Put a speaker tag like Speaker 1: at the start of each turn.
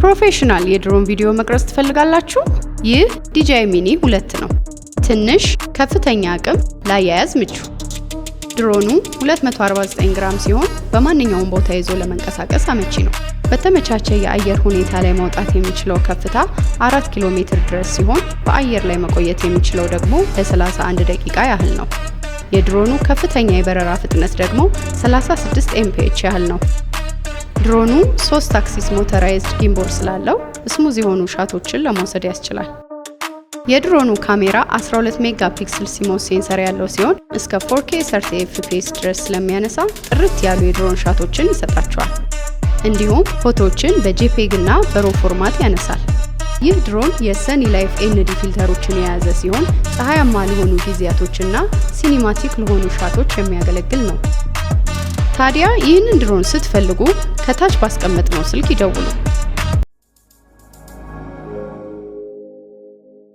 Speaker 1: Professional የድሮን ቪዲዮ መቅረጽ ትፈልጋላችሁ? ይህ DJI Mini 2 ነው። ትንሽ፣ ከፍተኛ አቅም፣ ለአያያዝ ምቹ። ድሮኑ 249 ግራም ሲሆን በማንኛውም ቦታ ይዞ ለመንቀሳቀስ አመቺ ነው። በተመቻቸ የአየር ሁኔታ ላይ መውጣት የሚችለው ከፍታ 4 ኪሎ ሜትር ድረስ ሲሆን በአየር ላይ መቆየት የሚችለው ደግሞ ለ31 ደቂቃ ያህል ነው። የድሮኑ ከፍተኛ የበረራ ፍጥነት ደግሞ 36 MPH ያህል ነው። ድሮኑ ሶስት axis motorized gimbal ስላለው smooth የሆኑ shot ኦችን ለመውሰድ ያስችላል። የድሮኑ ካሜራ 12 megapixel CMOS sensor ያለው ሲሆን እስከ 4K 30 FPS ድረስ ስለሚያነሳ ጥርት ያሉ የድሮን shot ኦችን ይሰጣችኋል። እንዲሁም ፎቶዎችን በ JPEG እና በ RAW format ያነሳል። ይህ ድሮን የ Sunnylife ND filter ኦችን የያዘ ሲሆን ፀሐያማ ለሆኑ ጊዜያቶችና cinematic ለሆኑ shot ኦች የሚያገለግል ነው። ታዲያ ይህንን ድሮን ስትፈልጉ ከታች ባስቀመጥነው ስልክ ይደውሉ።